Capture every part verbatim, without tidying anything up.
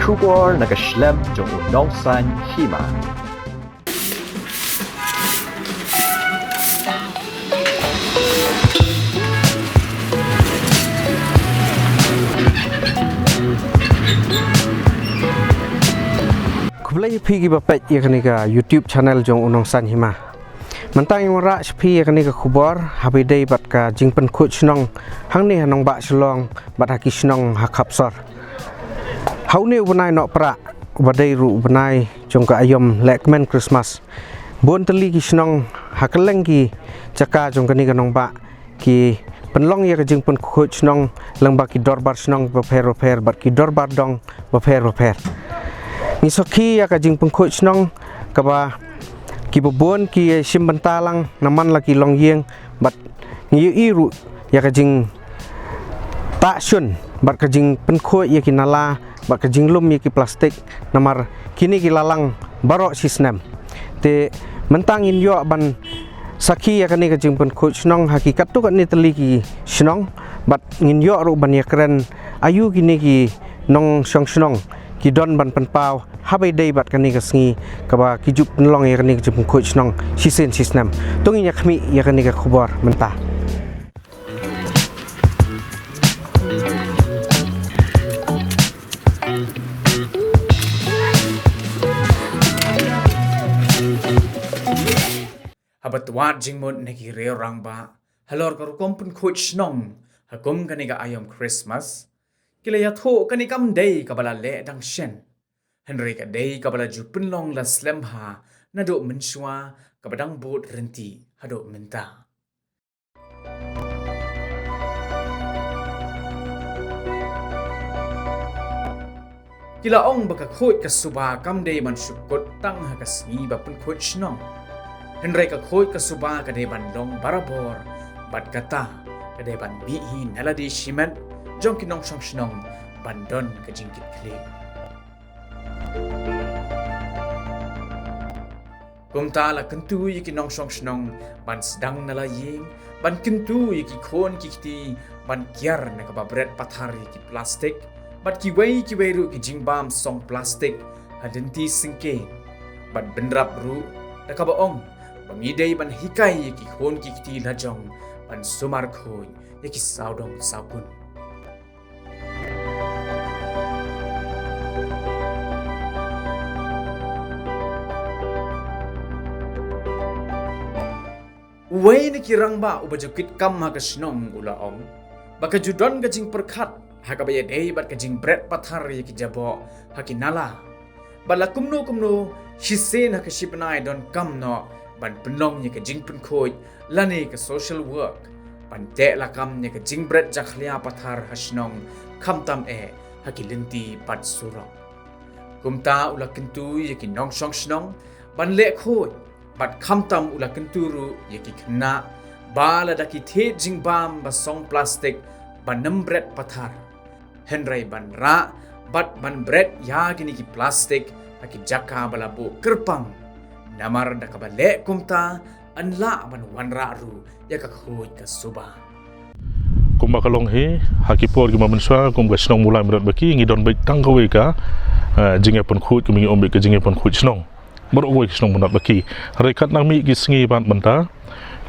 Khubor na ka shlem jong u Nongsaiñ Hima. Khublei ïa phi kiba peit ïa kane ka YouTube channel jong u Nongsaiñ Hima. Mynta ngi wanrah sha phi ïa kane ka khubor haba ïadei bad ka jingpynkhuid shnong hangne ha nongbah Shillong bad ha ki shnong ha khap sor. Ha une u bnai Nohprah uba dei ruh u bnai jong ka aïom lehkmen Christmas, bun tylli ki shnong ha kylleng ki jaka jong kane ka nongbah ki pynlong ïa ka jingpynkhuid shnong lyngba ki dorbar shnong bapher bapher bad ki dorbar dong bapher bapher. Ngi sakhi ïa ka jingpynkhuid shnong kaba kiba bun ki shim bynta lang namar la ki longïing bad ngi ïohi ruh ïa ka jingtah shun bad ka jingpynkhuid ïa ki nala bad ka jinglum ïa ki plastik namar kine ki la lang baroh shi snem. Te mynta ngin ïoh ban sakhi ïa kane ka jingpynkhuid shnong ha ki katto katne tylli ki shnong bad ngin ïoh ruh ban ïakren aïu kine ki nongshong shnong ki don ban pynpaw haba ïadei bad kane ka sngi kaba ki ju pynlong ïa kane ka jingpynkhuid shnong shisien shi snem. To ngin ïakhmih ïa kane ka khubor mynta. Haba twad jingmut na ki riew rangbah halor ka rukom pynkhuid shnong ha kum kane ka aïom Christmas, ki la ïathuh kane kam dei kaba la leh dang shen, hynrei ka dei kaba la ju pynlong la slem bha naduh mynshuwa kaba dang bud rynti haduh mynta. Ki la ong ba ka khuid ka suba kam dei ban shu kut tang ha ka sngi ba pynkhuid shnong, hynrei ka khuid ka suba ka dei ban long barabor bad kata ka dei ban mih hi na lade shimet jong ki nongshong shnong ban don ka jingkitkhlieh. Kumta la kyntu ïa ki nongshong shnong ban sdang na la ïing ban kyntu ïa ki khun ki kti ban kiar na kaba bret pathar ïa ki plastik bad kiwei kiwei ruh ki jingbam song plastik ha lynti syngkien bad bynrap ruh da kaba ong ba ngi dei ban hikai ïa ki khun ki kti lajong ban sumar khuid ïa ki sawdong sawkun. Uwei na ki rangbah uba ju kit kam ha ka shnong u la ong ba ka ju don ka jingpyrkhat ha kaba ïadei bad ka jingbret pathar ïa ki jaboh ha ki nala. Bad la kumno kumno shisien ha ka shi bnai donkam noh ban pynlong ïa ka jingpynkhuid lane ka social work ban teh lakam ïa ka jingbret jakhlia pathar ha shnong khamtam eh ha ki lynti bad surok. Kumta u la kyntu ïa ki nongshong shnong ban leh khuid bad khamtam u la kyntu ruh ïa ki khynnah ba lada ki thied jingbam ba song plastik ban ym bret pathar, hynrei ban rah bad ban bret ïa kine ki plastik ha ki jaka ba la buh kyrpang. Namar da kaba leh kumta yn lah ban wanrah ruh ïa ka khuid ka suba. Kumba ka long hi ha ki por kiba mynshuwa kum ka shnong Mawlai Mawdatbaki ngi don beit tang kawei ka, eh, jingïapynkhuid, kum ngi ong beit ka jingïapynkhuid shnong baroh kawei ka shnong Mawdatbaki. Hynrei katba nang mih ki sngi bad mynta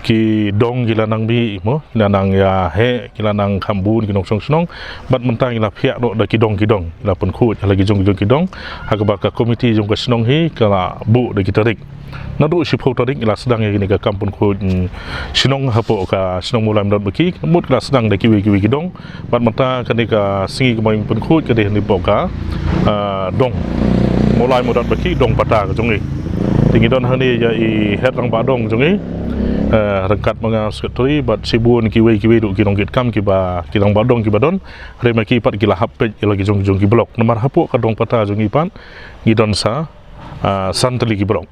ki dong ki la nang mih mo, ki la nang ïaheh, ki la nang kham bun ki nongshong shnong. Bad mynta ngi la phiah noh da ki dong ki dong, ngi la pynkhuid ha la ki jong ki jong ki dong ha kaba ka komiti jong ka shnong hi ka la buh da ki tarik. Naduh shiphew tarik ngi la sdang ïa kine ka kam pynkhuid, mm, shnong hapoh ka shnong Mawlai Mawdatbaki. Mut ki la sdang da kiwei kiwei ki dong. Bad mynta kane ka sngi kaba ngi pynkhuid ka dei hangne hapoh ka, ah, dong Mawlai Mawdatbaki, dong Pata ka jong ngi. Te ngi don hangne ïa i head rangbah dong jong ngi, eh, ryngkat ma nga secretary bad shibun kiwei kiwei ruh ki nongkitkam kiba, ki rangbah dong kiba don. Hynrei ma ki pat ki la hap peit ïa la ki jong ki jong ki block. Namar hapoh ka dong Pata jong ngi pat ngi don sa, ah, san tylli ki block.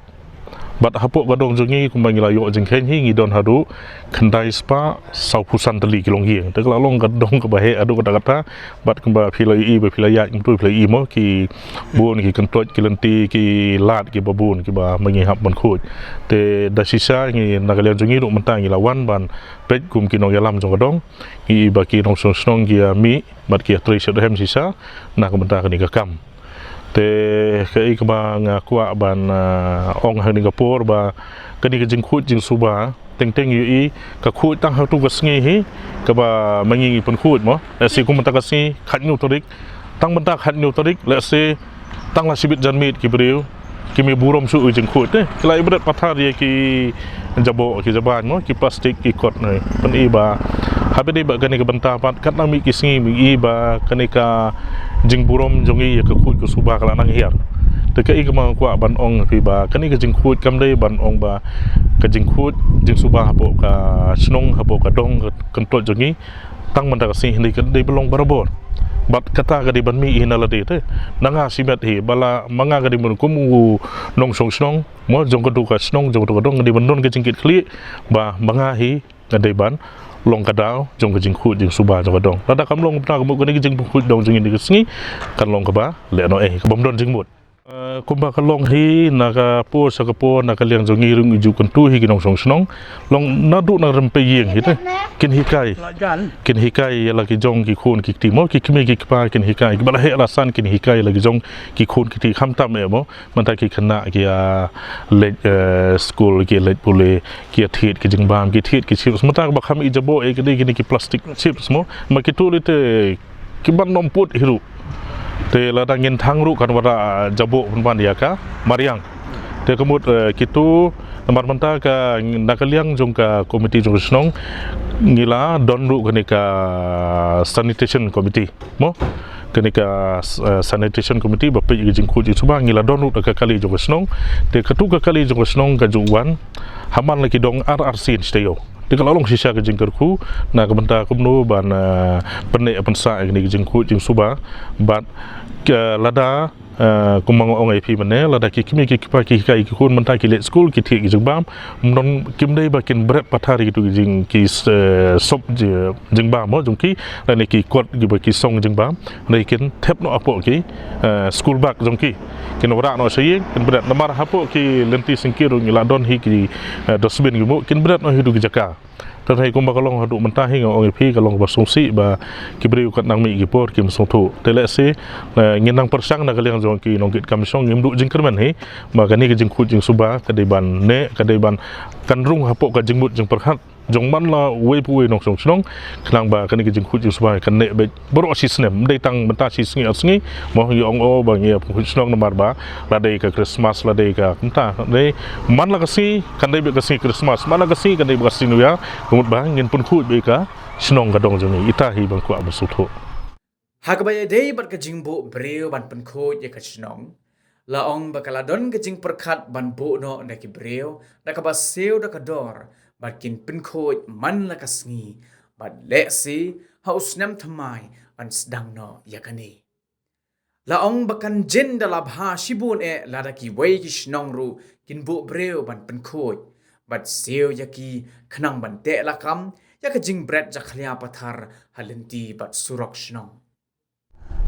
Bad hapoh ka dong jong ngi kumba ngi la ïoh jingkheiñ hi ngi don haduh khyndai spah sawphew san tylli ki longïing. Te ka la long ka dong kaba heh haduh katta katta. Bad kumba phi la ïohi ba phi la ïaid kumto phi la ïohi mo ki bun ki kyntoit ki lynti ki lad kiba bun kiba ma ngi hap ban khuid. Te da shisha ngi na ka liang jong ngi ruh mynta ngi la wan ban peit kum ki nongïalam jong ka dong. Ngi ïohi ba ki nongshong shnong ki ïa mih bad ki ïa trei sha dei hem shisha na ka bynta kane ka kam. Te kaei kaba nga kwah ban, ah, ong ha kane ka por ba kane ka jingkhuid jingsuba teng teng ïohi ka khuid tang ha tu ka sngi hi kaba ma ngi ngi pynkhuid mo. Lehse kum mynta ka sngi khathynñiew tarik, tang mynta khathynñiew tarik, lehse tang la shibit janmiet ki briew kim ïa burom shuh ïa ka jingkhuid te ki la ïa bret pathar ïa ki jaboh ki jabain mo, ki plastik, ki kot ne. Pyn-i ba haba dei ba kane ka bynta pat katba mih ki sngi, mih i ba kane ka jingburom jong ngi ïa ka khuid ka suba ka la nang hiar. Te kaei kaba nga kwah ban ong phi ba kane ka jingkhuid kam dei ban ong ba ka jingkhuid jingsuba hapoh ka shnong, hapoh ka dong, ka kyntoit jong ngi tang mynta ka sngi, hynrei ka dei ban long barabor. Bad kata ka dei ban mih hi na lade te. Na nga shimet hi ba la ma nga ka dei ban kum u nongshong shnong mo jong ka tu ka shnong, jong ka tu ka dong, ka dei ban don ka jingkitkhlieh ba ma nga hi ka dei ban long ka daw jong ka jingkhuid jingsuba jong ka dong. Lada kam long kumta ka mut kane ka jingpynkhuid dong jong ngi kane ka sngi kan long kaba lehnoh ei, kaba ym don jingmut. Eh, kumba ka long hi na ka por sha ka por, na ka liang jong ngi ruh ngi ju kyntu hi ki nongshong shnong. Long naduh na rympei ïing hi te kin hikai, kin hikai ïa la ki jong ki khun ki kti mo, ki kmie ki kpa kin hikai, kiba la heh la san kin hikai ïa la ki jong ki khun ki kti, khamtam eh mo. Mynta ki khynnah ki ïa leit, eh, skul, ki ïa leit pule, ki ïa thied ki jingbam, ki thied ki chips. Mynta kaba kham i jaboh eh ki dei kine ki plastik chips mo. Ma kitu lei te ki ban nym put hi ruh. Te lada ngin thang ruh kan wanrah jaboh pynban ïa ka mariang. Te ka mut, eh, kitu namar mynta ka na ka liang jong ka komiti jong ka shnong ngi la don ruh kane ka sanitation committee mo, kane ka, eh, sanitation committee ba peit ïa ka jingkhuid jingsuba, ngi la don ruh da ka kali jong ka shnong. Te katu ka kali jong ka shnong ka ju wan ha man la ki dong ar ar sien shi taïew. Te ka la long shisha ka jingkyrkhu na ka bynta kumno ban, eh, pynneh pynsah ïa kane ka jingkhuid jingsuba. Bad ka lada, eh, kumba nga ong ïa phi mynne, lada ki kmie ki kpa ki hikai ki khun mynta ki leit skul, ki thied ki jingbam, ym don, kim dei ba kin bret pathar ïa kitu ki jing, ki, eh, sop ji-, jingbam mo jong ki, lane ki kot kiba ki song jingbam, hynrei kin thep noh hapoh ki, eh, school bag jong ki. Kin wanrah noh sha ïing, kin bret. Namar hapoh ki lynti syngkien ruh ngi la don hi ki, eh, dustbin ki mo, kin bret noh hi tu ki jaka. Te hynrei kumba ka long haduh mynta hi nga ong ïa phi ka long kaba sngewsih ba ki briew katba nang mih ki por kim sngewthuh. Te lehse, eh, ngin nang pyrshang na ka liang jong ki nongkitkam shnong, ngim duh jingkyrmen hi ba kane ka jingkhuid jingsuba ka dei ban neh, ka dei ban kan rung hapoh ka jingmut jingpyrkhat jong man la uwei pa uwei nongshong shnong, khnang ba kane ka jingkhuid jingsuba kan neh beit baroh shi snem, ym dei tang mynta shi sngi ar sngi. Mo ngi ong o ba ngi ïa pynkhuid shnong namar ba la dei ka Christmas, la dei ka kumta, dei man la ka sngi kan dei beit ka sngi Christmas, man la ka sngi kan dei beit ka sngi New Year, ka mut ba ngin pynkhuid beit ka shnong ka dong jong ngi. Ita hi ba nga kwah ban sngewthuh. Ha kaba ïadei bad ka jingbuh briew ban pynkhuid ïa ka shnong, la ong ba ka la don ka jingpyrkhat ban buh noh da ki briew da kaba siew da ka dor, bad kin pynkhuid man la ka sngi, bad lehse ha u snem thymmai ban sdang noh ïa kane. La ong ba kan jin da la bha shibun eh lada kiwei ki shnong ruh kin buh briew ban pynkhuid bad siew ïa ki, khnang ban teh lakam ïa ka jingbret jakhlia pathar ha lynti bad surok shnong.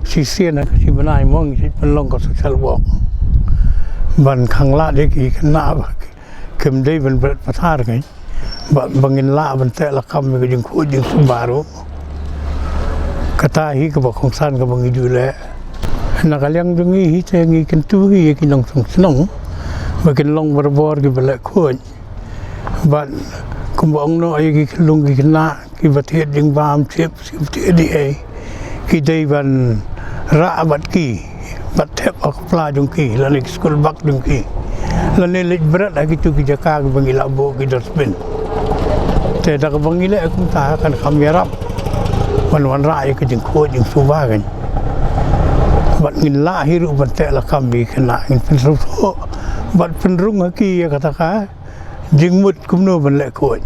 Shisien ha ka shi bnai mo ngi shait pynlong ka social work ban khanglad ïa ki khynnah ba ki, kim dei ban bret pathar kein, ba, ba ngin lah ban teh lakam ïa ka jingkhuid jingsuba ruh. Kata hi kaba kongsan kaba ngi ju leh. Na ka liang jong ngi hi te ngi kyntu hi ïa ki nongshong shnong ba kin long barabor kiba leh khuid. Bad kumba ong noh ïa ki khyllung ki khynnah kiba thied jingbam, chips, kiba thied ei ei, ki dei ban rah bad ki, bad thep ha ka pla jong ki lane ki school bag jong ki, lane leit bret ha kitu ki jaka kiba ngi la buh ki dustbin. Te da kaba ngi leh kumta kan kham ïarap ban wanrah ïa ka jingkhuid jingsuba kein. Bad ngin lah hi ruh ban teh lakam ïa ki khynnah, ngin pynsngewthuh bad pynrung ha ki ïa kata ka jingmut kumno ban leh khuid.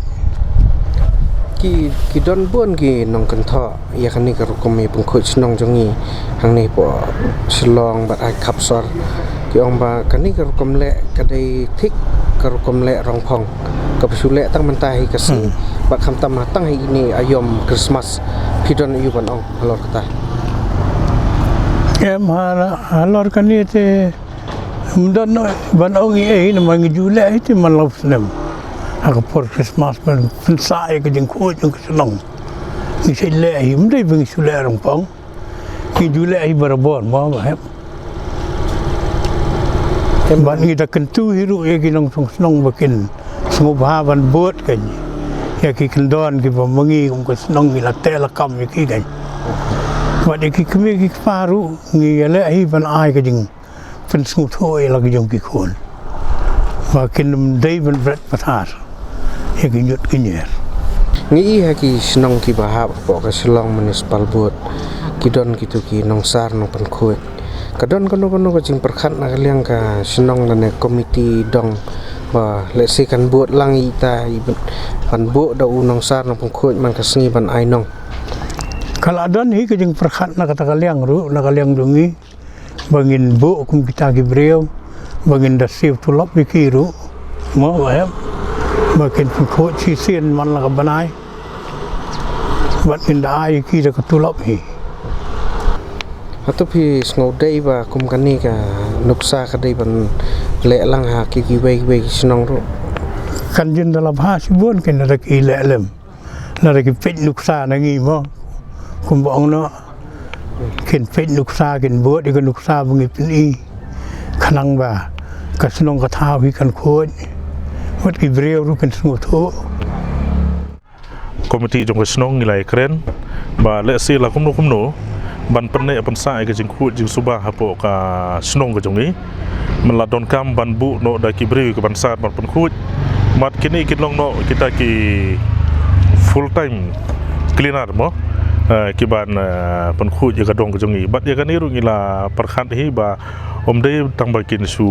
Ki, ki don bun ki nongkynthoh ïa kane ka rukom ïa pynkhuid shnong jong ngi hangne hapoh Shillong bad ha khap sor. Ki ong ba kane ka rukom leh ka dei thik ka rukom leh rongphong kaba shu leh tang mynta hi ka sngi. Hmm. Bad khamtam ha tang hi kine aïom Christmas. Phi don aïu ban ong halor kata? Em, ha, halor kane te ym don noh ban ong ei ei, namar ngi ju leh hi te man la u snem. Ha ka por Christmas ban pynsah ïa ka jingkhuid jong ka shnong. Ngi shait leh hi, ym dei ba ngi shu leh rongphong. Ngi ju leh hi barabor mo, ba hep. Bad ngi da kyntu hi ruh ïa ki nongshong shnong ba kin sngewbha ban bud kein ïa ki kyndon kiba ma ngi kum ka shnong ngi la teh la kam ïa ki kein. Bad ïa ki kmie ki kpa ruh ngi ïaleh hi ban ai ka jingpynsngewthuh ïa la ki jong ki khun ba kin ym dei ban bret pathar ïa ki ñiut ki ñier. Ngi i ha ki shnong kiba hap hapoh ka Shillong Municipal Board ki don kito ki nongsar nongpynkhuid. Ka don kano kano ka jingpyrkhat na ka liang ka shnong lane komiti dong ba lehse kan bud lang ita i ban bud da u nongsar nongpynkhuid man ka sngi ban ai nong. Ka la don hi ka jingpyrkhat na kata ka liang ruh na ka liang jong ngi ba ngin bud kum kita ki briew ba ngin da siew tulop ïa ki ruh mo ba em ba kin pynkhuid shisien man la ka bnai. Bad ngin da ai ki da ka tulop hi. Hato phi sngew dei ba kum kane ka nuksa ka dei ban leh lang ha ki kiwei kiwei ki shnong ruh? Kan jin da la bha shibun kin da ki leh lem. Lada ki peit nuksa na ngi mo kumba ong noh kin peit nuksa kin bud ïa ka nuksa ba ngi pyni khnang ba ka shnong ka thaw hi kan khuid. Wat ki briew ruh kin sngewthuh. Komiti jong ka shnong ngi la ïakren ba lehse la kumno kumno ban pynneh pynsah ïa ka jingkhuid jingsuba hapoh ka shnong ka jong ngi. Man la donkam ban buh noh da ki briew ki ban sar ban pynkhuid. Mat kine ki long noh kita ki full time cleaner mo, eh, ki ban, eh, pynkhuid ïa ka dong ka jong ngi. Bad ïa kane ruh ngi la pyrkhat hi ba ym dei tang ba kin shu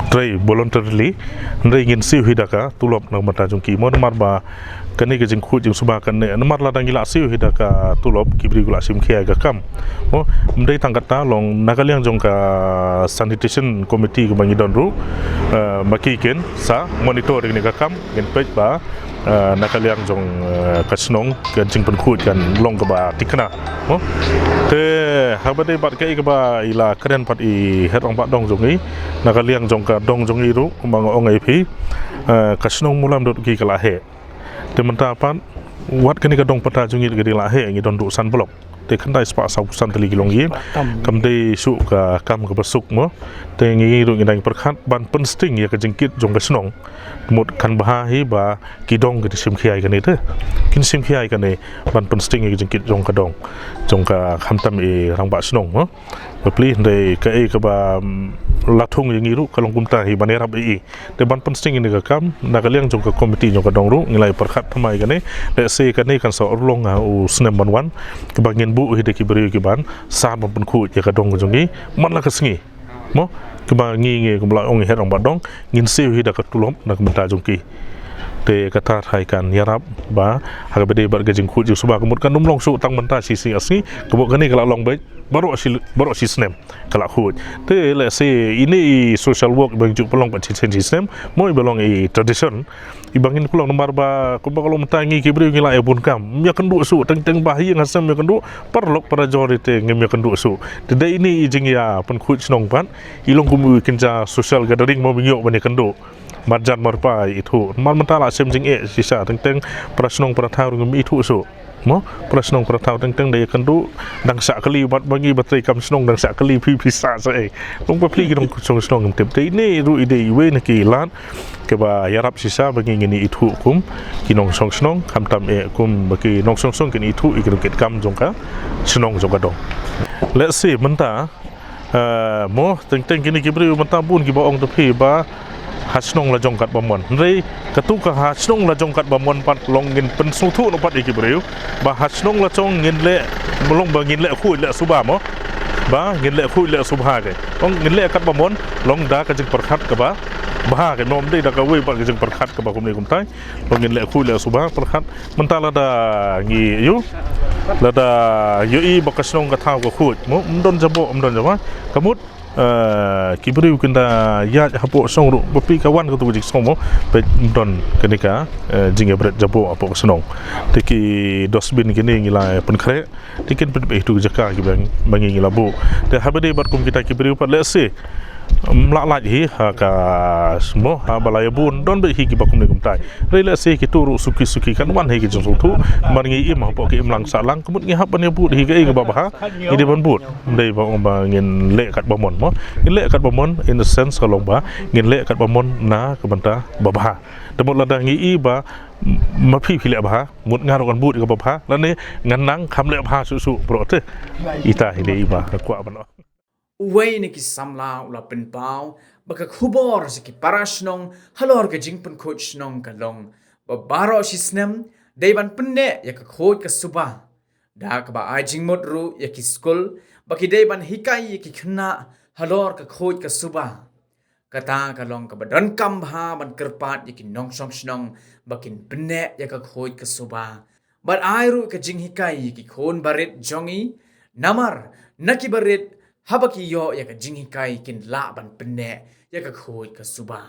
trei voluntarily. Hynrei ngin siew hi da ka tulop na ka bynta jong ki mo namar ba kane ka jingkhuid jingsuba kane namar lada ngi la siew hi da ka tulop ki briew ki la shim khia ïa ka kam. Mo ym dei tang kata long na ka liang jong ka sanitation committee kaba ngi don ruh, eh, ma ki kin sa monitor ïa kane ka kam ngin peit ba, eh, na ka liang jong, eh, ka shnong ka jingpynkhuid kan long kaba thikna. Mo te haba dei bad kaei kaba i la kren pat i Head Rangbah Dong jong ngi na ka liang jong ka dong jong ngi ruh kumba nga ong ïa phi, eh, ka shnong Mawlamdot ki ka la heh. Te mynta pat wat kane ka dong pata jong ngi ka dei la heh ngi don duh san block. Te khyndai spah saw phew san tylli ki longïing. Kam dei shuh ka kam kaba suk mo. Te ngi ruh ngi dang pyrkhat ban pynsting ïa ka jingkit jong ka shnong. Mut kan bha hi ba ki dong kin shim khia ïa kane te. Kin shim khia ïa kane ban pynsting ïa ka jingkit jong ka dong. Jong ka khamtam i rangbah shnong mo. Bapli hynrei kaei kaba, mm, la thung ïa ngi ruh ka long kumta hi ban ïarap ïa i. Te ban pynsting ïa kane ka kam na ka liang jong ka komiti jong ka dong ruh ngi la ïa pyrkhat thymmai ïa kane. Lehse kane kan sa urlong ha u snem ban wan kaba ngin buh hi da ki briew ki ban sar ban pynkhuid ïa ka dong ka jong ngi man la ka sngi. Mo kaba ngi ngi kumba la ong i Head Rangbah Dong ngin siew hi da ka tulop na ka bynta jong ki. Te kata thai kan ïarap ba ha kaba dei bad ka jingkhuid jingsuba ka mut kan ym long shuh tang mynta shi sngi ar sngi ka mut kane ka la long beit baroh shi, baroh shi snem ka la khuid. Te lehse ine i social work ba ngi ju pynlong pat shisien shisnem mo iba long i tradition iba ngin pynlong namar ba kumba ka long mynta ngi ki briew ngi la ïa bun kam. Ym ïakynduh shuh teng teng ba ha ïing ha sem ïakynduh paralok parajor ite ngim ïakynduh shuh. Te dei ine i jingïapynkhuid shnong pat i long kum i kynja social gathering mo ba ngi ïoh ban ïakynduh. Marjan marpa ithuh. Mar mynta la shem jingeh shisha teng teng para shnong para thaw ruh ngim ithuh shuh. Mo para shnong para thaw teng teng da ïakynduh dang shah kali bad ba ngi ba trei kam shnong dang shah kali phi phi sah sa ei. Long ba phi ki nongshong shnong ngim tip. Te ine ruh i dei iwei na ki lad kiba ïarap shisha ba ngi ngin ithuh kum ki nongshong shnong khamtam eh kum ba ki nongshong shnong kin ithuh ïa ki nongkit kam jong ka shnong jong ka dong. Let's see mynta Eh, mo teng teng kine ki briew mynta bun kiba ong te phi ba ha shnong la jong kat ba mon. Hynrei katu ka ha shnong la jong kat ba mon pat long ngin pynsngewthuh noh pat ïa ki briew ba ha shnong la jong ngin leh long ba ngin leh khuid leh suba mo. Ba ngin leh khuid leh suba ke. Long ngin leh kat ba mon long da ka jingpyrkhat kaba bha ke, ym dei da kawei pat ka jingpyrkhat kaba kumne kumtai. Long ngin leh khuid leh suba pyrkhat. Mynta lada ngi ïoh lada ïohi ba ka shnong ka thaw ka khuid mo ym don jaboh ym don jaba ka mut, eh, ki briew kin da ïaid hapoh shnong ruh ba phi ka wan katu ka jingsngew mo peit ym don kane ka, eh, jingïabret jaboh hapoh ka shnong. Te ki dustbin kine ngi la pynkhreh te kin pynbeit tu ka jaka kiba ngi ngi la buh. Te haba dei bad kum kita ki briew pat lehse Mlak lait hi ha ka mo ha ba la ïa bun don bad hi ki ba kumne kumtai. Rei leh si ki tu ruh suki suki kan wan hi ki jingsngewthuh. Mar ngi im hapoh ki imlang sahlang kumut ngi hap ban ïa bud hi ka ei ka ba bha. Ngi dei ban bud. Dei ba ong ba ngin leh kat ba mon mo. Ngin leh kat ba mon in the sense ka long ba ngin leh kat ba mon na ka bynta ba bha. Te mut lada ngi i ba ma phi phi leh bha mut nga ruh kan bud ka ba bha lane ngan nang kham leh bha su su bro te. Ita hi dei ba ka kwah ban. Uwei na ki samla u la pynpaw ba ka khubor sa ki para shnong halor ka jingpynkhuid shnong ka long ba baroh shi snem dei ban pynneh ïa ka khuid ka suba. Da kaba ai jingmut ruh ïa ki skul ba ki dei ban hikai ïa ki khynnah halor ka khuid ka suba. Kata ka long kaba donkam bha ban kyrpad ïa ki nongshong shnong ba kin pynneh ïa ka khuid ka suba. Bad ai ruh ka jinghikai ïa ki khun barit jong i namar na ki barit haba ki ïoh ïa ka jinghikai kin lah ban pynneh ïa ka khuid ka suba.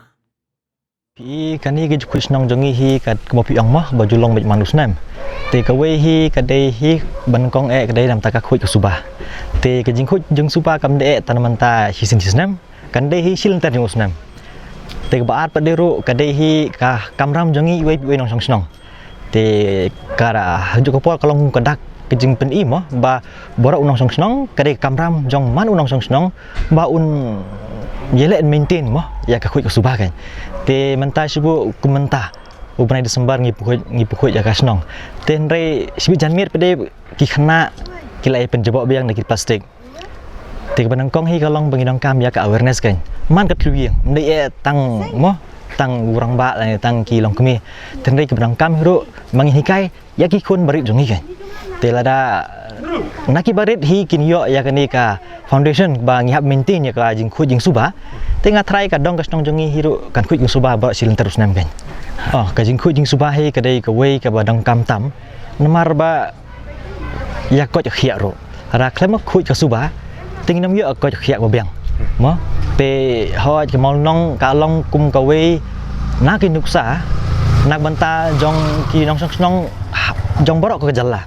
Phi kane ka jingkhuid shnong jong i hi ka kaba phi ong mo ba ju long bad man u snem. Te kawei hi ka dei hi ban kong eh ka dei namta ka khuid ka suba. Te ka jingkhuid jong suba kam dei eh tan namta hi sin hi snem. Kan dei hi shilynter jong u snem. Te kaba ar pat dei ruh ka dei hi ka kamram jong i iwei iwei nongshong shnong. Te ka ra hajuk ka por ka long ka dak ka jingpyni mo ba baroh u nongshong shnong ka dei ka kamram jong man u nongshong shnong ba un ïaleh maintain mo ïa ka khuid ka suba kan. Te mynta shibu kum mynta u bnai December ngi pukhuid ngi pukhuid ïa ka shnong. Te hynrei shibu janmiet pat dei ki khynnah ki la ïa pynjaboh biang da ki plastik. Te kaba nyngkong hi ka long ba ngi donkam ïa ka awareness kan. Man ka tlu ïing. Mdei eh tang mo tang u rangbah lane tang ki longkmie. Te hynrei kaba donkam hi ruh ma ngin hikai ïa ki khun barit jong ngi kan. Te lada na ki barit hi kin ïoh ïa kane ka foundation ba ngi hap maintain ïa ka jingkhuid jingsuba. Te nga tharai ka dong ka shnong jong ngi hi ruh kan khuid jingsuba baroh shilynter u snem kan. Oh ka jingkhuid jingsuba hi ka dei kawei kaba donkam tam. Namar ba ïa koit khiah ruh. Ra khlem khuid ka suba te ngin ym ïoh koit khiah ba biang. Mo te hoi ka mawlynnong ka long kum kawei na ki nuksa na ka bynta jong ki nongshong shnong jong baroh ka jylla.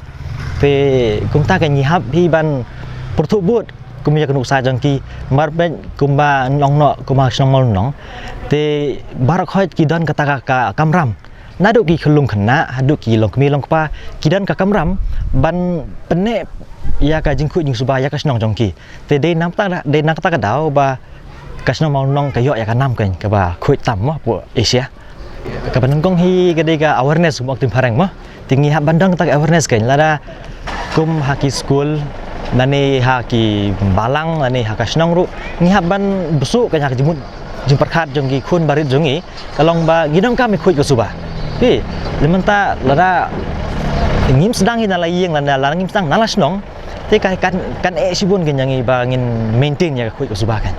Te kumta ka ngi hap hi ban pyrthuh bud kum ïa ka nuksa jong ki mar peit kumba nong noh kumba shnong mawlynnong. Te baroh khoit ki don kata ka kamram. Naduh ki khyllung khynnah haduh ki longkmie longkpa ki don ka kamram ban pynneh ïa ka jingkhuid jingsuba ïa ka shnong jong ki. Te dei na kata dei na kata ka daw ba ka shnong Mawlynnong ka ïoh ïa ka nam kan kaba khuid tam mo hapoh Asia. Kaba nyngkong hi ka dei ka awareness mo, kum phareng mo. Te ngi hap ban don kata ka awareness kan lada kum ha ki skul lane ha ki balang lane ha ka shnong ruh ngi hap ban bsuh kan ha ka jingmut jingpyrkhat jong ki khun barit jong ngi. Ka long ba ngi donkam ïa khuid ka suba. Phi lymta lada ngim sdang hi na la ïing lada ngim sdang na la shnong. Te ka kan kan eh shibun kan ïa ngi ba ngin maintain ïa ka khuid ka suba kan.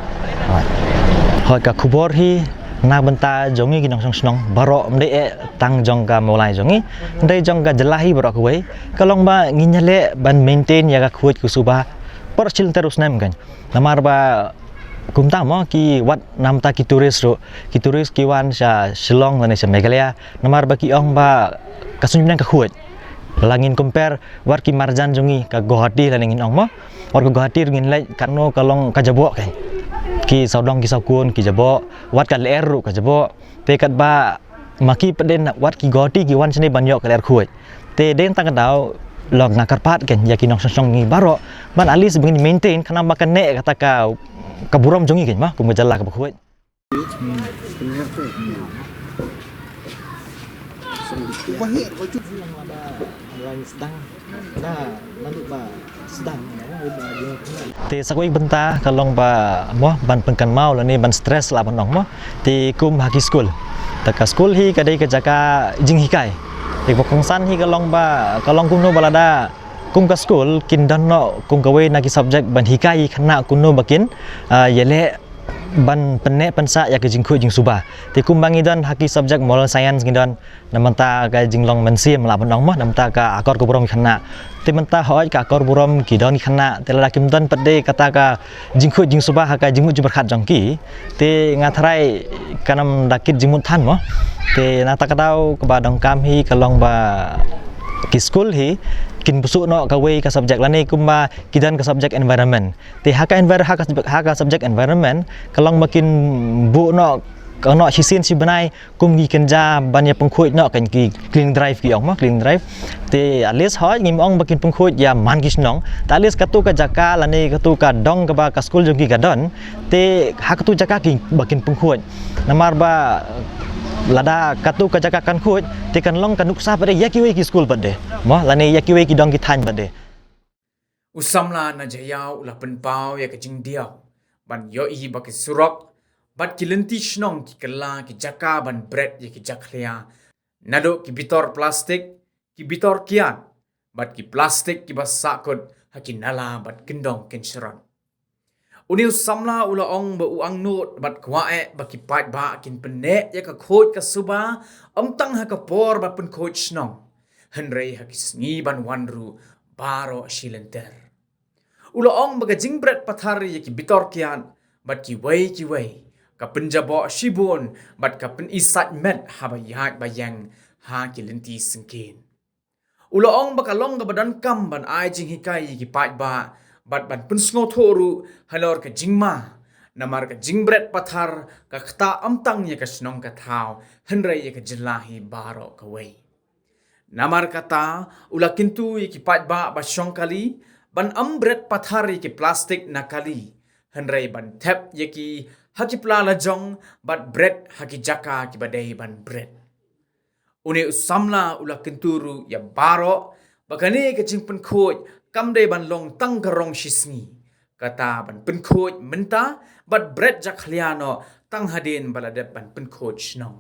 Hoi ka khubor hi na bynta jong ngi ki nongshong shnong baroh mdei eh tang jong ka Mawlai jong ngi. Mdei jong ka jylla hi baroh kawei ka long ba ngin ïaleh ban maintain ïa ka khuid ka suba por shilynter u snem kan. Namar ba kumta mo ki wat namta ki tourist ruh ki tourist ki wan sha Shillong lane sha Meghalaya namar ba ki ong ba ka suiñbneng ka khuid. La ngin compare wat ki marjan jong ngi ka Guwahati lane ngin ong mo wat ka Guwahati ruh ngin leit katno ka long ka jaboh kan. Ki sawdong ki sawkun ki jaboh wat ka lyer ruh ka jaboh. Te katba ma ki pat dei wat ki Guwahati ki wan shane ban ïoh ka lyer khuid. Te dei tang ka daw lok nga kyrpad kan ïa ki nongshong shnong ngi baroh ban at least ban maintain khnang ba kan neh kata ka ka burom jong ngi kan ma kum ka jylla kaba khuid. Te sa kawei bynta ka long ba mo ban pynkynmaw lane ban stress lah ban ong mo. Te kum ha ki skul. Ta ka skul hi ka dei ka jaka jinghikai. Te ba kongsan hi ka long ba ka long kumno ba lada kum ka skul kin don noh kum kawei na ki subject ban hikai khynnah kumno ba kin ïaleh ban pynneh pynsah ïa ka jingkhuid jingsuba. Te kumba ngi don ha ki subject moral science ngi don na mynta ka jinglong mynsiem lah ban ong mo na mynta ka akor ka burom khynnah. Te mynta hoi ka akor burom ki don khynnah te lada kim don pat dei kata ka jingkhuid jingsuba ha ka jingmut jingpyrkhat jong ki. Te nga tharai kan ym da kit jingmut than mo. Te na ta ka daw kaba donkam hi ka long ba Ki skul hi kin buh noh kawei ka subject lane kumba ki don ka subject environment. Te ha ka envir ha ka subject, ha ka subject environment ka long ba kin buh noh ka noh shisien shi bnai kum ki kynja ban ïa pynkhuid noh kan ki cleaning drive ki ong mo cleaning drive. Te at least hoi ngim ong ba kin pynkhuid ïa man ki shnong. Te at least katu ka jaka lane katu ka dong kaba ka skul jong ki ka don. Te ha katu jaka ki ba kin pynkhuid. Namar ba lada katu ka jaka kan khuid te kan long ka nuksa pat de ïa kiwei ki skul pat de. Mo lane ïa kiwei ki dong ki thaiñ pat de. U samla na Jaïaw u la pynpaw ïa ka jingdiaw ban ïohi ba ki surok bad ki lynti shnong ki kylla ki jaka ban bret ïa ki jakhlia. Naduh ki bitor plastik, ki bitor kiad bad ki plastik kiba sahkut ha ki nala bad kyndong kynshrot. Une u samla u la ong ba u angnud bad kwah eh ba ki paidbah kin pynneh ïa ka khuid ka suba ym tang ha ka por ba pynkhuid shnong, hynrei ha ki sngi ban wan ruh baroh shi lynter. U la ong ba ka jingbret pathar ïa ki bitor kiad bad kiwei kiwei ka pynjaboh shibun bad ka pynisait met haba ïaid ba ïeng ha ki lynti syngkien. U la ong ba ka long kaba donkam ban ai jinghikai ïa ki paidbah bad ban pynsngewthuh ruh halor ka jingma, namar ka jingbret pathar ka ktah ym tang ïa ka shnong ka thaw hynrei ïa ka jylla hi baroh kawei. Namar kata u la kyntu ïa ki paidbah ba shong kali ban ym bret pathar ïa ki plastik na kali, hynrei ban thep ïa ki ha ki pla lajong bad bret ha ki jaka kiba dei ban bret. Une u samla u la kyntu ruh ïa baroh ba kane ka jingpynkhuid kam dei ban long tang ka rong shi sngi. Kata ban pynkhuid mynta bad bret jakhlia noh tang hadien ba la dep ban pynkhuid shnong.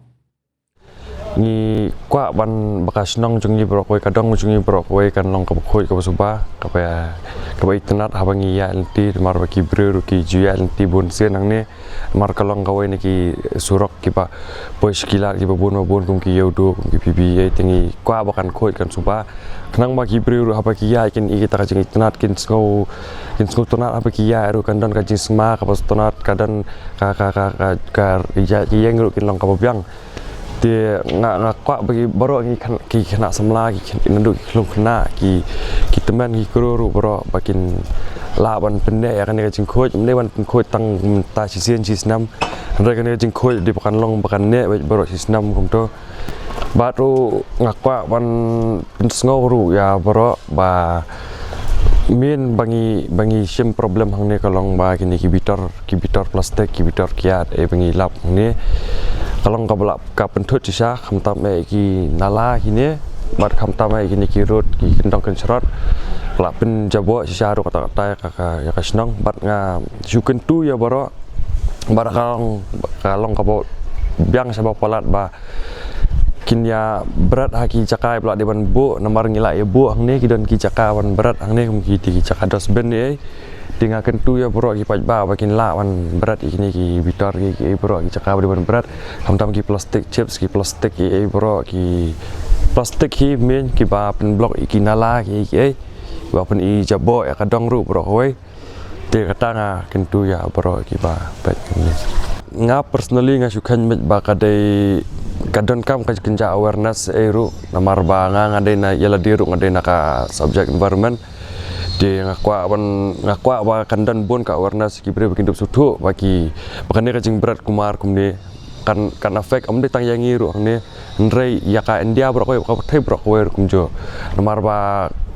Ngi kwah ban ba ka shnong jong ngi baroh kawei, ka dong jong ngi baroh kawei kan long kaba khuid kaba suba, kaba, kaba itynnad haba ngi ïaid lynti, namar ba ki briew ruh ki ju ïaid lynti bun sien hangne. Namar ka long kawei na ki surok kiba poi sha ki lad kiba bun ba bun kum ki Ïewduh kum ki P B A, te ngi kwah ba kan khuid kan suba. Khnang ba ki briew ruh haba ki ïaid kin i kita ka jingitynnad, kin sngew, kin sngewtynnad haba ki ïaid ruh kan don ka jingsma kaba sngewtynnad, ka don ka, ka, ka, ka, ka ïaid ki ïeng ruh kin long kaba biang. Te nga, nga kwah ba ki baroh ki khynnah samla, ki khynnah, naduh ki khyllung khynnah, ki, ki tymmen ki kro ruh baroh ba kin lah ban pynneh ïa kane ka jingkhuid, ym dei ban pynkhuid tang mynta shisien shisnem. Hynrei kane ka jingkhuid dei ba kan long ba kan neh beit baroh shisnem kumto. Bad ruh nga kwah ban pynsngew ruh ïa baroh ba mynba ngi, ba ngi shim problem hangne ka long ba kine ki bitor, ki bitor plastik, ki bitor kiad, eh, ba ngi lap hangne ka long kaba la ka pynthut shisha, khamtam eh ki nala kine bad khamtam eh kine ki rud, ki kyndong kynshrot, ka la pynjaboh shisha ruh katta katta ïa ka, ka, ïa ka shnong. Bad nga shu kyntu ïa baroh ba da ka long, ka long kaba biang shaba palat ba kin ïa bret ha ki jaka ba la dei ban buh, namar ngi la ïa buh hangne, ki don ki jaka ban bret hangne kum ki, ki jaka dustbin ne ei. Te nga kyntu ïa baroh ki paidbah ba kin lah ban bret ïa kine ki bitor ki, ki ei baroh ki jaka ba dei ban bret, khamtam ki plastik chips, ki plastik ki ei baroh ki plastik hi main kiba pynblock ïa ki nala ki ei ki ei, ba pyn-i jaboh ïa ka dong ruh baroh kawei. Te kata nga kyntu ïa baroh kiba peit kane. Nga personally nga shu kheiñ beit ba ka dei ka donkam ka jingkynjah awareness ei ruh, namar ba nga, nga dei na ïa lade ruh nga dei na ka subject environment. Te nga kwah ban, nga kwah ba kan don bun ka awareness ki briew ba kin dup sngewthuh ba ki, ba kane ka jingbret kumar kumne kan, kan affect ym dei tang ïa ngi ruh hangne, hynrei ïa ka India baroh kawei, ka pyrthei baroh kawei ruh kumjuh. Namar ba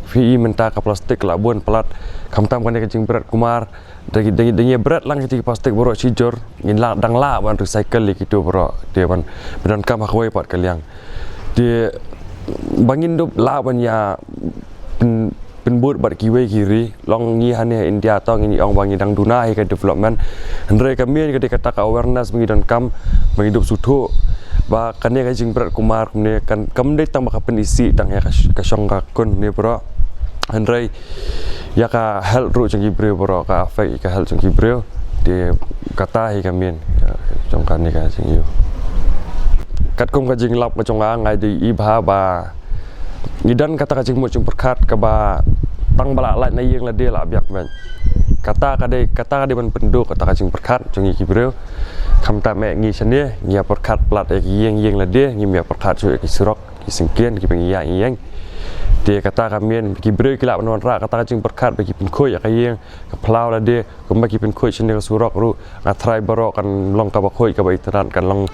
phi i mynta ka plastik ka la bun palat, khamtam kane ka jingbret kumar, da ngi, da ngi, da ngi bret lang kita ki plastik baroh shijur, ngin lah, dang lah ban recycle ïa kito baroh, te ban pyndonkam ha kawei pat ka liang. Te ba ngin dup lah ban ïa pyn, pynbud bad kiwei ki ri, long ngi hangne ha India to ngi ong ba ngi dang duna hi ka development. Hynrei ka main ka dei kata ka awareness ba ngi donkam, ba ngi dup sngewthuh ba kane ka jingbret kumar kumne kan, kam dei tang ba ka pynisih tang ïa ka sh-, ka shong ka kun ne baroh, hynrei ïa ka health ruh jong ki briew baroh, ka affect ïa ka health jong ki briew. Te kata hi ka main, ïa, jong kane ka jingïoh. Katkum ka jinglap ka jong nga, nga dei i bha ba ngi don kata ka jingmut jingpyrkhat kaba tang ba la lait na ïing lade la biang beit. Kata ka dei, kata ka dei ban pynduh kata ka jingpyrkhat jong ngi ki briew. Khamtam eh ngi shane ngi ïa pyrkhat palat ïa ki ïing, ïing lade, ngim ïa pyrkhat shuh ïa ki surok, ki syngkien kiba ngi ïaid ngi ïeng. Te kata ka mih ki briew ki lah ban wanrah kata ka jingpyrkhat ba ki pynkhuid ïa ka ïing ka phyllaw lade, kumba ki pynkhuid shane ka surok ruh, nga tharai baroh kan long kaba khuid kaba itynnad, kan long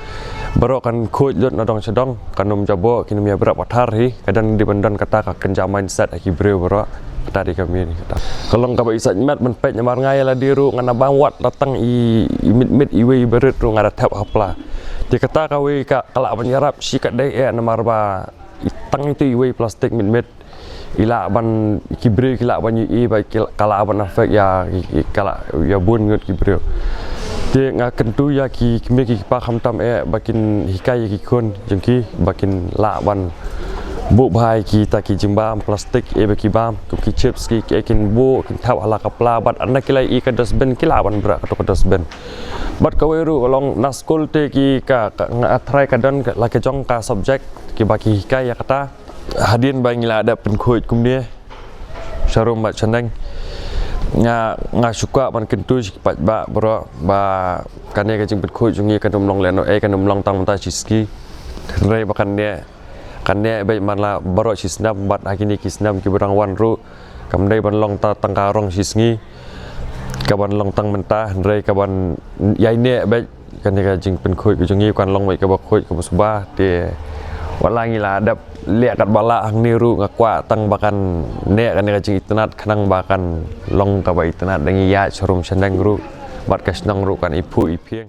baroh kan khuid lut na dong sha dong, kan ym jaboh, kin ym ïa bret pathar hi, ka dang dei ban don kata ka kynja mindset ha ki briew baroh. Kata dei ka mih kata. Ka long kaba i sait met ban peit namar nga ïa lade ruh nga na bam wat la tang i, i mit mit iwei i barit ruh nga da thep ha pla. Te kata kawei ka, ka lah ban ïarap shi katdei eh namar ba i tang itu iwei plastik mit mit. I lah ban ki briew ki lah ban ïohi ba ki, ka lah ban affect ïa ki, ki, ka lah ïa bun ngut ki briew. Te nga kyntu ïa ki kmie ki kpa khamtam eh ba kin hikai ïa ki khun jong ki ba kin lah ban buh bha ïa kita ki jingbam plastik eh ba ki bam, kum ki chips ki, ki eh kin buh kin thep ha la ka pla bad ynda ki la ïohi ka dustbin ki lah ban bret kato ka dustbin. Bad kawei ruh ka long na skul te ki ka, ka nga tharai ka don ka, la ka jong ka subject kiba ki hikai ïa kata. Hadien ba ngi la dep pynkhuid kumne sharum bad shaneng, nga, nga shu kwah ban kyntu sha ki paidbah baroh ba kane ka jingpynkhuid jong ngi kan ym long lehnohei, kan ym long tang mynta shi sngi. Hynrei ba kan neh, kan neh beit man la baroh shi snem bad ha kine ki snem kiba dang wan ruh kam dei ban long ta tang ka rong shi sngi kaban long tang mynta, hynrei kaban ïai neh beit. Kane ka jingpynkhuid ka jong ngi kan long beit kaba khuid kaba suba. Te wat la ngi la dep leh katba lah hangne ruh nga kwah tang ba kan neh kane ka jingitynnad khnang ba kan long kaba itynnad da ngi ïaid sharum shaneng ruh bad ka shnong ruh kan iphuh iphieng.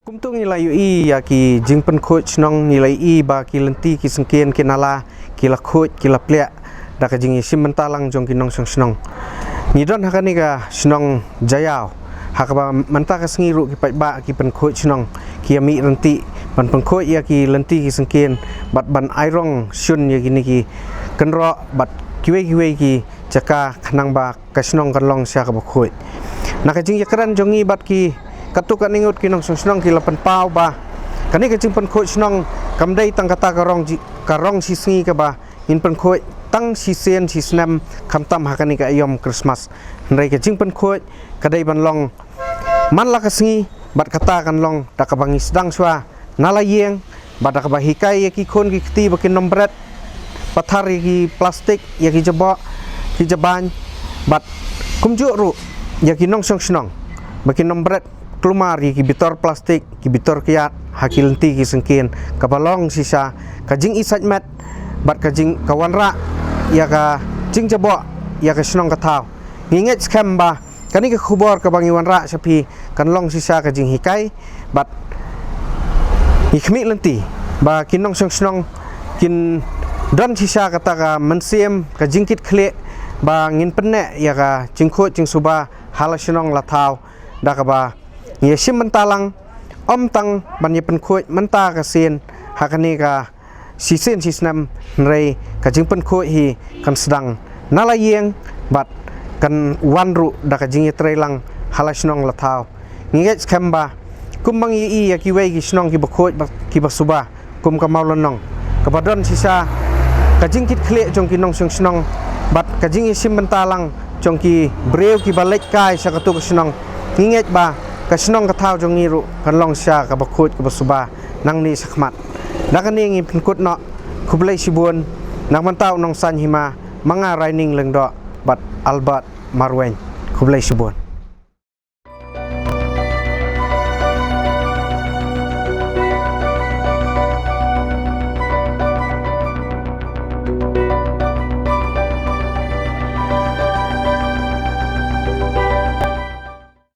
Kumta ngi la ïohi ïa ki jingpynkhuid shnong, ngi la ïohi ba ki lynti ki syngkien ki nala ki la khuid ki la pliah da ka jingïashim bynta lang jong ki nongshong shnong. Ngi don ha kane ka shnong Jaïaw ha kaba mynta ka sngi ruh ki paidbah ki pynkhuid shnong, ki ïa mih ryntih ban pynkhuid ïa ki lynti ki syngkien bad ban ai rong shun ïa kine ki kynroh bad kiwei kiwei ki jaka khnang ba ka shnong kan long sha kaba khuid. Na ka jingïakren jong ngi bad ki katto katne ngut ki nongshong shnong ki la pynpaw ba kane ka jingpynkhuid shnong kam dei tang kata ka rong ji, ka rong shi sngi kaba ngin pynkhuid tang shisien shi snem khamtam ha kane ka aïom Christmas. Hynrei ka jingpynkhuid ka dei ban long man la ka sngi bad kata kan long da kaba ngi sdang shuwa na la ïing bad da kaba hikai ïa ki khun ki kti ba kin ym bret pathar ïa ki plastik, ïa ki jaboh ki jaban bad kumjuh ruh ïa ki nongshong shnong ba kin ym bret klumar ïa ki bitor plastik, ki bitor kyiad ha ki lynti ki syngkien, kaba long shisha ka jingisait met bad ka jing ka wanrah ïa ka jingjaboh ïa ka shnong ka thaw. Ngi ngeit skhem ba kane ka khubor kaba ngi wanrah sha phi kan long shisha ka jinghikai bad ngi khmih lynti ba ki nongshong shnong kin don shisha kata ka mynsiem ka jingkitkhlieh ba ngin pynneh ïa ka jingkhuid jingsuba ha la shnong la thaw da kaba ngi ïashim bynta lang, ym tang ban ïa pynkhuid mynta ka sien ha kane ka shisien shi snem, hynrei ka jingpynkhuid hi kan sdang na la ïing bad kan wan ruh da ka jingïatreilang ha la shnong la thaw. Ngi ngeit skhem ba kumba ngi ïohi ïa kiwei ki shnong kiba khuid bad kiba suba kum ka Mawlynnong kaba don shisha ka jingkitkhlieh jong ki nongshong shnong bad ka jingïashim bynta lang jong ki briew kiba leit kai sha katu ka shnong. Ngi ngeit ba ka shnong ka thaw jong ngi ruh kan long shisha kaba khuid kaba suba nangne shakhmat. Da kane ngin pynkut noh, khublei shibun. Na ka bynta u Nongsaiñ Hima, ma nga Raining Lyngdoh bad Albert Marwein, khublei shibun.